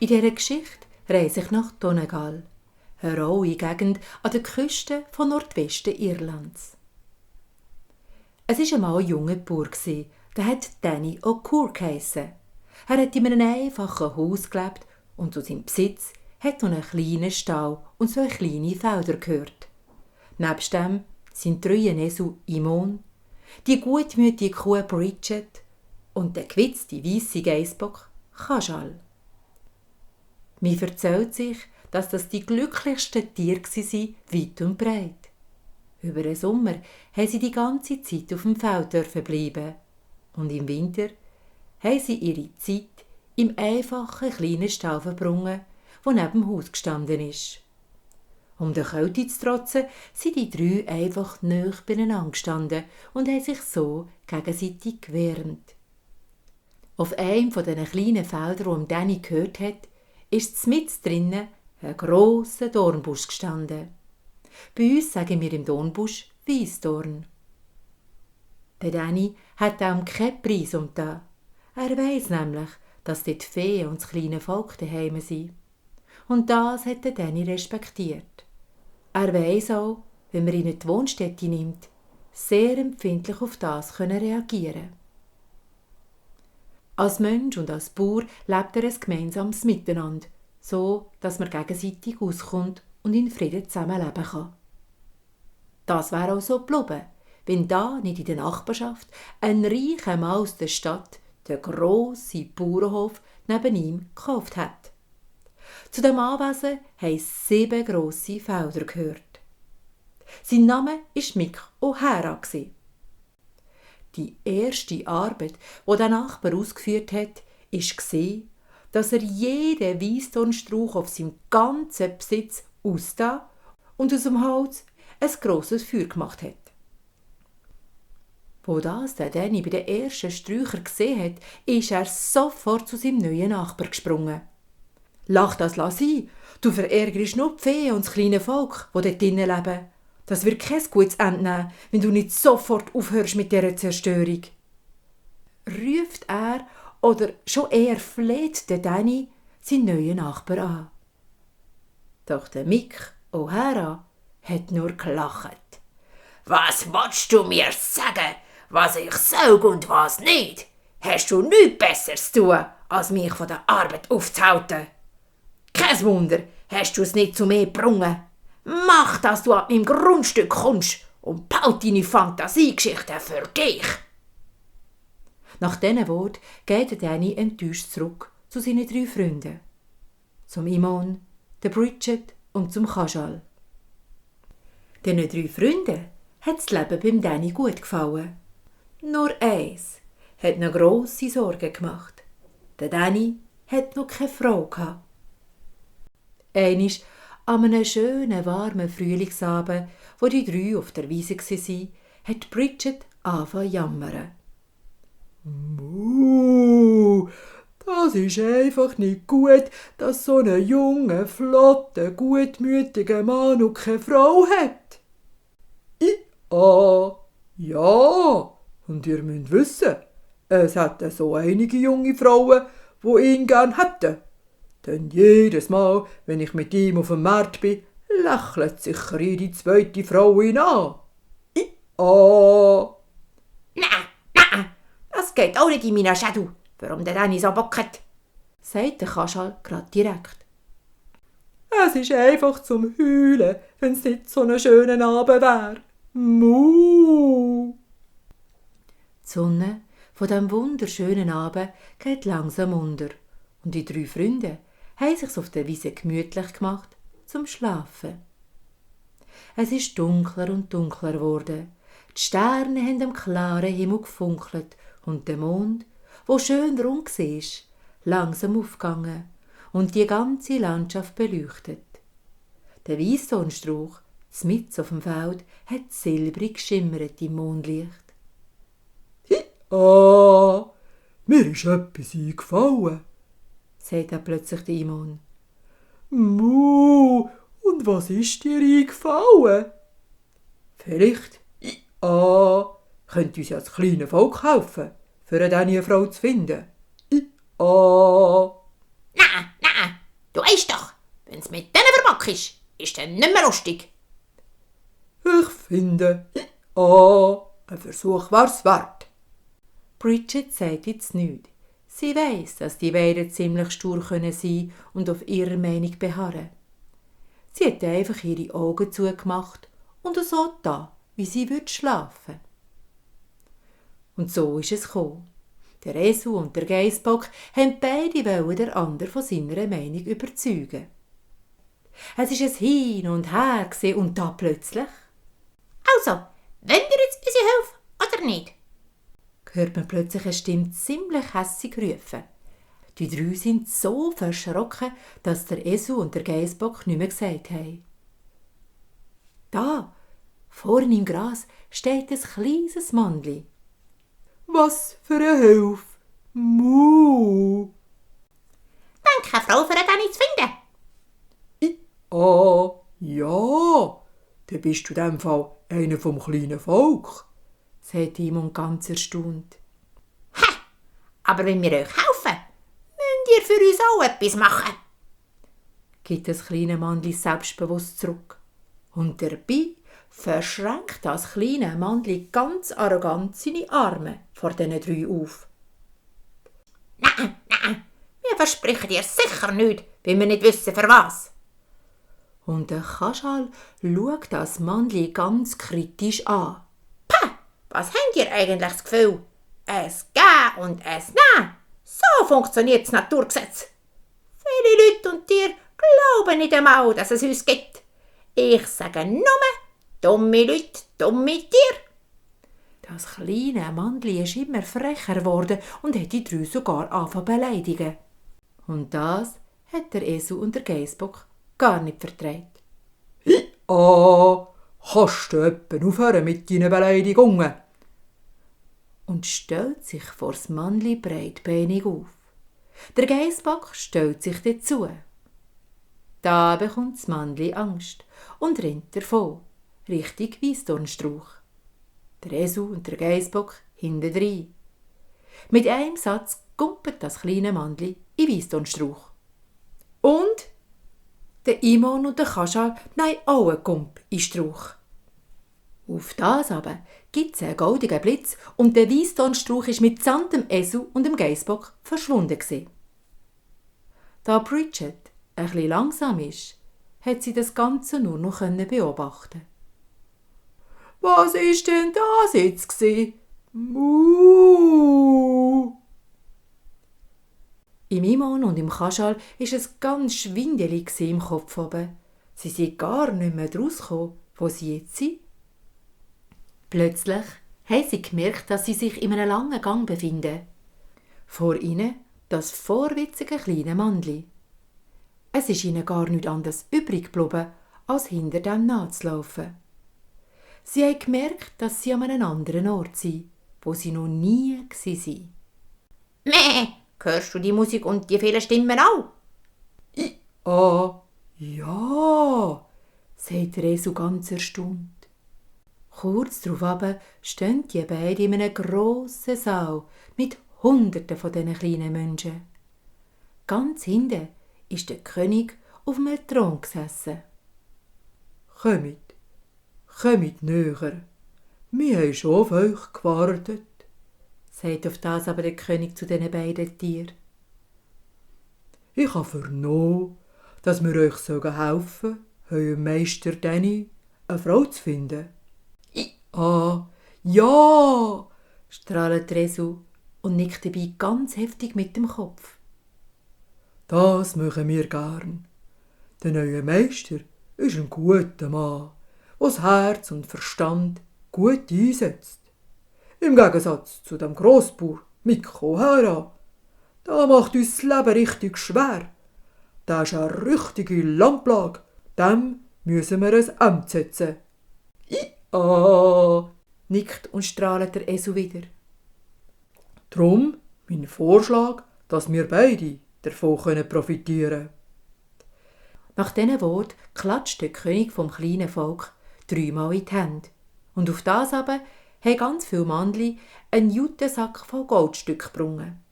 In dieser Geschichte reise ich nach Donegal, eine raue Gegend an der Küste von Nordwesten Irlands. Es war einmal ein junger Bauer, der hat Danny O'Cour geheissen. Er hat in einem einfachen Haus gelebt und zu seinem Besitz hat noch einen kleinen Stall und 2 kleine Felder gehört. Nebst dem sind 3 Esel Imon, die gutmütige Kuh Bridget und der gewitzte weisse Geissbock Kajal. Mir erzählt sich, dass das die glücklichsten Tiere waren, weit und breit. Über den Sommer haben sie die ganze Zeit auf dem Feld bleiben und im Winter haben sie ihre Zeit im einfachen kleinen Stall verbrungen, der neben dem Haus gestanden ist. Um der Kälte zu trotzen, sind die 3 einfach nahe beieinander gestanden und haben sich so gegenseitig gewärmt. Auf einem von diesen kleinen Feldern, die Danny gehört hat, ist mitten drinnen ein grosser Dornbusch gestanden. Bei uns sagen wir im Dornbusch Weissdorn. Der Danny hat auch keinen Preis um da. Er weiss nämlich, dass dort die Feen und das kleine Volk daheim sind. Und das hat der Danny respektiert. Er weiss auch, wenn man ihn in die Wohnstätte nimmt, sehr empfindlich auf das reagieren. Als Mensch und als Bauer lebt er ein gemeinsames Miteinander, so dass man gegenseitig auskommt und in Frieden zusammenleben kann. Das wäre auch so geblieben, wenn da nicht in der Nachbarschaft ein reicher Mann aus der Stadt den grossen Bauernhof neben ihm gekauft hat. Zu dem Anwesen haben 7 grosse Felder gehört. Sein Name war Mick O'Hara. Die erste Arbeit, die der Nachbar ausgeführt hat, war, dass er jeden Weissdornstrauch auf seinem ganzen Besitz ausgetan und aus dem Holz ein grosses Feuer gemacht hat. Wo das der Danny bei den ersten Sträuchern gesehen hat, ist er sofort zu seinem neuen Nachbar gesprungen. «Lach das sein, du verärgerst nur die Feen und das kleine Volk, das dort drinnen leben. Das wird kein gutes Ende nehmen, wenn du nicht sofort aufhörst mit dieser Zerstörung.» Ruft er oder schon eher fleht der Danny seinen neuen Nachbar an. Doch der Mick O'Hara hat nur gelacht. Was willst du mir sagen, was ich sag und was nicht? Hast du nichts Besseres zu tun, als mich von der Arbeit aufzuhalten? Kein Wunder, hast du es nicht zu mir gebrungen. Mach, dass du an meinem Grundstück kommst und behalt deine Fantasiegeschichten für dich. Nach diesen Worten geht Danny enttäuscht zurück zu seinen 3 Freunden. Zum Imon, der Bridget und zum Kajal. Diesen 3 Freunden hat das Leben beim Danny gut gefallen. Nur eins hat noch grosse Sorgen gemacht. Der Danny hat noch keine Frau gehabt. Einmal an einem schönen, warmen Frühlingsabend, wo die 3 auf der Wiese waren, hat Bridget angefangen zu jammern. Das ist einfach nicht gut, dass so ein junger, flotter, gutmütiger Mann noch keine Frau hat. Ja, und ihr müsst wissen, es hat so einige junge Frauen, die ihn gern hätten. Denn jedes Mal, wenn ich mit ihm auf dem Markt bin, lächelt sicher jede zweite Frau ihn an. Nein, das geht auch nicht in meinen Schädel, warum der Danny so bockt, sagt der Kajal grad direkt. Es ist einfach zum Heulen, wenn es nicht so einen schönen Abend wäre. Mu! Die Sonne von diesem wunderschönen Abend geht langsam unter und die 3 Freunde haben sich auf der Wiese gemütlich gemacht zum Schlafen. Es ist dunkler und dunkler geworden. Die Sterne haben am klaren Himmel gefunkelt und der Mond, wo schön rund war, langsam aufgegangen und die ganze Landschaft beleuchtet. Der Weissdornstrauch, mitten auf dem Feld, hat silbrig geschimmert im Mondlicht. Mir ist etwas eingefallen, sagt dann plötzlich der Imon. Mu, und was ist dir eingefallen? Vielleicht, könnte uns ja das kleine Volk helfen, für eine Frau zu finden. Nein, mackst, ist dann nicht mehr lustig. Ich finde, ein Versuch wär's wert. Bridget sagt jetzt nichts. Sie weiss, dass die beiden ziemlich stur sein können und auf ihrer Meinung beharren. Sie hat einfach ihre Augen zugemacht und so da, wie sie schlafen würde. Und so ist es gekommen. Der Esel und der Geißbock haben beide den anderen von seiner Meinung überzeugen. Es war ein Hin und Her und da plötzlich Also, wollt ihr jetzt unsere Hilfe oder nicht? hört man plötzlich eine Stimme ziemlich hässig rufen. Die drei sind so verschrocken, dass der Esel und der Geißbock nicht mehr gesagt haben. Da, vorne im Gras, steht ein kleines Mandli. Was für eine Hilfe. Mu. Dann keine Frau für den nicht zu finden. Ja. Dann bist du in dem Fall einer vom kleinen Volk. Sagt Timon ganz erstaunt. Aber wenn wir euch helfen, müsst ihr für uns auch etwas machen. Gibt das kleine Mandli selbstbewusst zurück. Und dabei verschränkt das kleine Mandli ganz arrogant seine Arme vor diesen drei auf. Nein, wir versprechen dir sicher nichts, weil wir nicht wissen, für was. Und der Kaschal schaut das Mandli ganz kritisch an. Was habt ihr eigentlich das Gefühl? Es Geben und es Nehmen. So funktioniert das Naturgesetz. Viele Leute und Tiere glauben nicht einmal, dass es uns gibt. Ich sage nur, dumme Leute, dumme Tiere. Das kleine Mandli ist immer frecher geworden und hat die drei sogar angefangen zu beleidigen. Und das hat der Esel und der Geißbock gar nicht vertragen. Kannst du etwa aufhören mit deinen Beleidigungen? Und stellt sich vor das Mandli breitbeinig auf. Der Geißbock stellt sich dazu. Da bekommt das Mandli Angst und rennt davon, Richtung Weissdornstrauch. Der Esel und der Geißbock hintendrein. Mit einem Satz gumpet das kleine Mandli in Weissdornstrauch. Und der Imon und der Kaschal nehmen auch einen Gump in den Strauch. Auf das aber gibt es einen goldigen Blitz und der Weissdornstrauch ist mitsamt dem Esel und dem Geißbock verschwunden gewesen. Da Bridget ein bisschen langsam ist, hat sie das Ganze nur noch beobachten. Was ist denn das jetzt gsi? Mu. Im Imon und im Kaschal ist es ganz schwindelig im Kopf oben. Sie sind gar nicht mehr draus gekommen, wo sie jetzt sind. Plötzlich haben sie gemerkt, dass sie sich in einem langen Gang befinden. Vor ihnen das vorwitzige kleine Mandli. Es ist ihnen gar nichts anderes übrig geblieben, als hinter dem nachzulaufen. Sie haben gemerkt, dass sie an einem anderen Ort sind, wo sie noch nie waren. Hörst du die Musik und die vielen Stimmen auch? Ja, sagt der Esel ganz erstaunt. Kurz darauf stehen die beiden in einem grossen Saal mit Hunderten von diesen kleinen Menschen. Ganz hinten ist der König auf einem Thron gesessen. Kommt näher. Wir haben schon auf euch gewartet, sagt auf das aber der König zu diesen beiden Tieren. Ich habe vernommen, dass wir euch helfen sollen, eurem Meister Danny eine Frau zu finden. Ja, strahlt der Esel und nickt dabei ganz heftig mit dem Kopf. Das machen wir gern. Denn euer Meister ist ein guter Mann, der das Herz und Verstand gut einsetzt. Im Gegensatz zu dem Grossbauer Mikko Hera. Da macht uns das Leben richtig schwer. Der ist eine richtige Landplage. Dem müssen wir ein Amt setzen. Nickt und strahlt der Esel wieder. Drum mein Vorschlag, dass wir beide davon profitieren können. Nach diesen Worten klatscht der König vom kleinen Volk dreimal in die Hände. Und auf das aber haben ganz viele Mandli einen Jutesack voll Goldstücke gebrungen.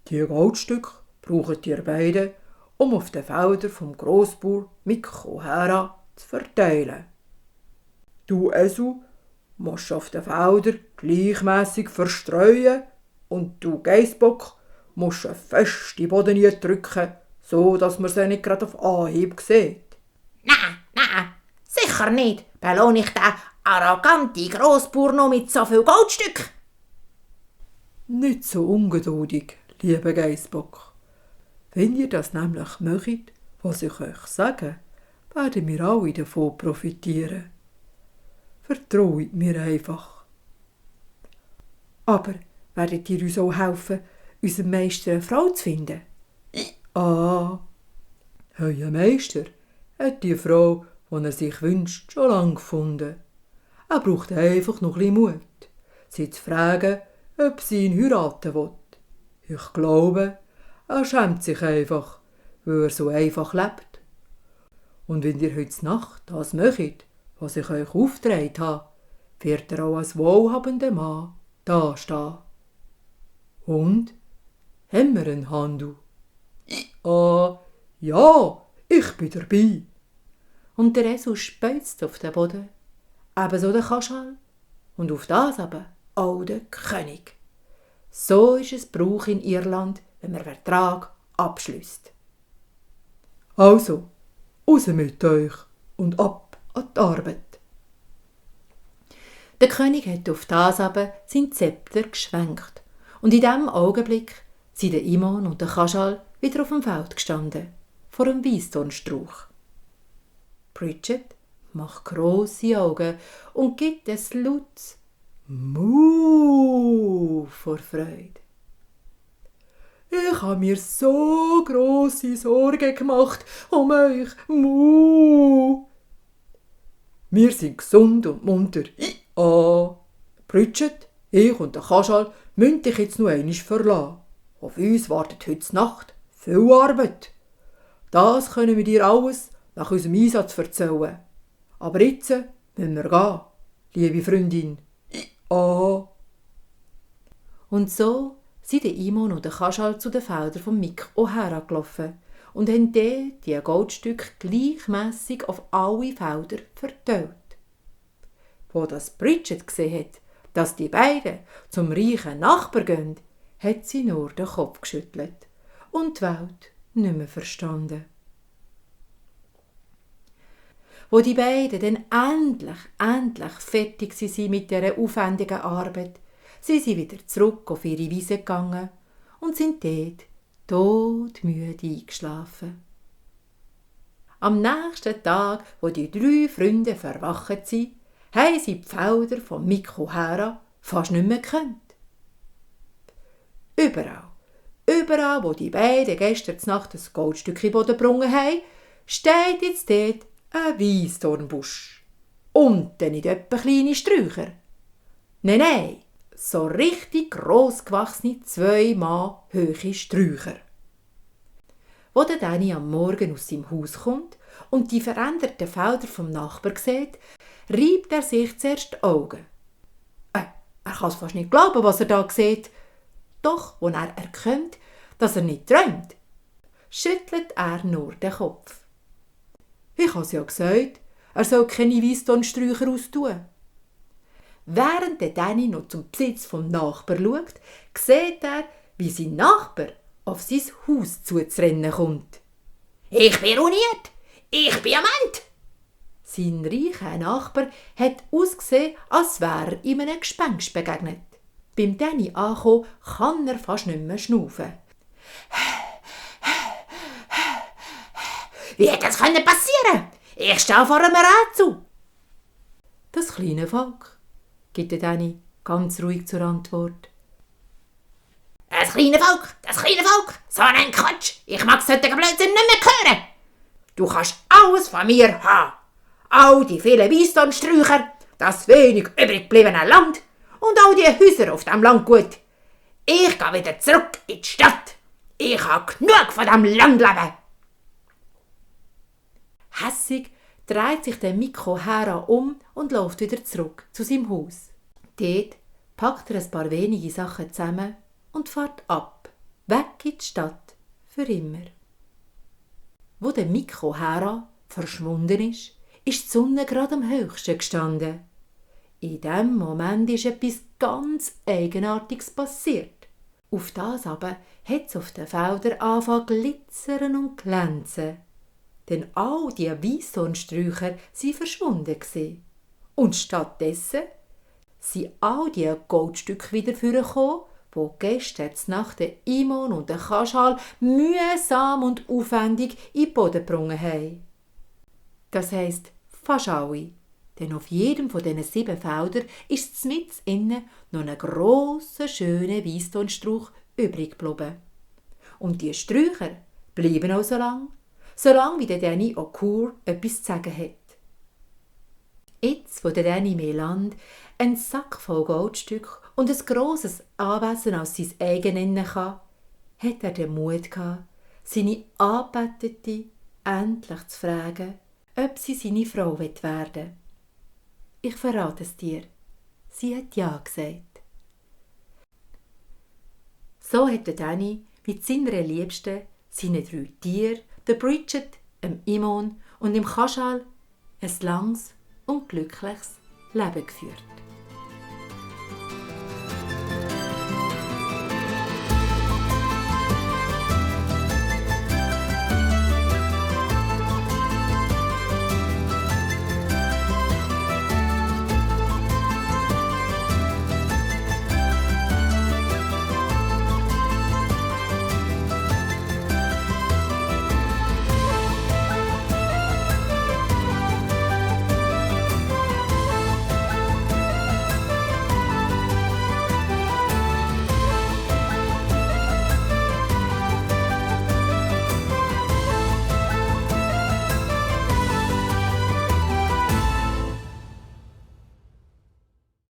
Die Goldstücke braucht ihr beide, um auf den Feldern vom Grossbauer Mikko Hera zu verteilen. Du, Esu, musst auf den Feldern gleichmässig verstreuen und du, Geissbock, musst eine feste Boden drücken, so dass man sie nicht gerade auf Anhieb sieht. Nein, sicher nicht. Belohne ich den arroganten Grossbauer noch mit so viel Goldstück? Nicht so ungeduldig, lieber Geissbock. Wenn ihr das nämlich möchtet, was ich euch sage, werden wir alle davon profitieren. Vertraut mir einfach. Aber werdet ihr uns auch helfen, unserem Meister eine Frau zu finden? Euer Meister hat die Frau, die er sich wünscht, schon lange gefunden. Er braucht einfach noch ein bisschen Mut, sie zu fragen, ob sie ihn heiraten will. Ich glaube, er schämt sich einfach, weil er so einfach lebt. Und wenn ihr heute Nacht das möchtet, was ich euch aufgetragen habe, wird er auch als wohlhabender Mann dastehen. Und? Haben wir einen Handel? Ja, ich bin dabei. Und der Esel speuzt auf den Boden, ebenso der Kaschal und auf das aber auch der König. So ist es Brauch in Irland, wenn man Vertrag abschließt. Also, raus mit euch und ab an die Arbeit. Der König hat auf das aber sein Zepter geschwenkt und in diesem Augenblick sind der Imon und der Kaschal wieder auf dem Feld gestanden, vor einem Weissdornstrauch. Bridget macht grosse Augen und gibt ein lautes Muh vor Freude. Ich habe mir so grosse Sorgen gemacht um euch. Muh. Wir sind gesund und munter. Bridget, ich und der Kaschal müssen dich jetzt noch einmal verlassen. Auf uns wartet heute Nacht viel Arbeit. Das können wir dir alles nach unserem Einsatz erzählen. Aber jetzt müssen wir gehen, liebe Freundin. Und so sind der Imon und der Kaschal zu den Feldern von Mikko Hera gelaufen und haben dort die Goldstücke gleichmässig auf alle Felder verteilt. Wo das Bridget gesehen hat, dass die beiden zum reichen Nachbar gehen, hat sie nur den Kopf geschüttelt und die Welt nicht mehr verstanden. Wo die beiden dann endlich fertig waren mit dieser aufwendigen Arbeit, sind sie wieder zurück auf ihre Wiese gegangen und sind dort todmüde eingeschlafen. Am nächsten Tag, wo die 3 Freunde verwacht sind, haben sie die Felder von Mikko Hera fast nicht mehr gekannt. Überall, wo die beiden gestern Nacht ein Goldstück in den Boden gebrungen haben, steht jetzt dort ein Weissdornbusch. Und dann nicht etwa kleine Sträucher. Nein, so richtig gross gewachsene 2 Mann hohe Sträucher. Wo der Danny am Morgen aus seinem Haus kommt und die veränderten Felder vom Nachbar sieht, reibt er sich zuerst die Augen. Er kann es fast nicht glauben, was er da sieht. Doch, als er erkennt, dass er nicht träumt, schüttelt er nur den Kopf. Ich habe es ja gesagt, er soll keine Weissdornsträucher austun. Während der Danny noch zum Besitz vom Nachbar schaut, sieht er, wie sein Nachbar auf sein Haus zuzurennen kommt. Ich bin ruiniert. Ich bin am Ende. Sein reicher Nachbar hat ausgesehen, als wäre er in einem Gespenst begegnet. Beim Danny ankommen, kann er fast nicht mehr schnaufen. Wie hätte das passieren? Ich stehe vor einem Rätsel. Das kleine Volk, gibt der Danny ganz ruhig zur Antwort. Das kleine Volk, so ein Quatsch. Ich mag solche Blödsinn nicht mehr hören. Du kannst alles von mir haben. All die vielen Weissdornsträucher, das wenig übrig gebliebene Land und all die Häuser auf dem Landgut. Ich gehe wieder zurück in die Stadt. Ich habe genug von dem Landleben. Hässig dreht sich der Mikko Hera um und läuft wieder zurück zu seinem Haus. Dort packt er ein paar wenige Sachen zusammen und fährt ab, weg in die Stadt, für immer. Wo der Mikko Hera verschwunden ist die Sonne gerade am höchsten gestanden. In dem Moment ist etwas ganz Eigenartiges passiert. Auf das aber hat es auf den Feldern angefangen glitzern und glänzen. Denn all die Weissdornsträucher waren verschwunden gewesen. Und stattdessen sind all die Goldstücke wieder vorgekommen, wo gestern Nacht der Imon und der Kaschal mühsam und aufwendig in den Boden gebrungen haben. Das heisst, fast alle. Denn auf jedem von diesen 7 Feldern ist mitten innen noch ein grosser, schöner Weissdornstrauch übrig geblieben. Und die Sträucher bleiben auch so lang wie der Danny O'Cour etwas zu sagen hat. Jetzt, wo der Danny Meland einen Sack voll Goldstück und ein grosses Anwesen aus sein eigen nennen kann, hat er den Mut gehabt, seine Anbetete endlich zu fragen, ob sie seine Frau werden will. Ich verrate es dir. Sie hat ja gesagt. So hat der Danny mit seiner Liebsten, seinen 3 Tieren, der Bridget, dem Imon und dem Kaschal ein langes und glückliches Leben geführt.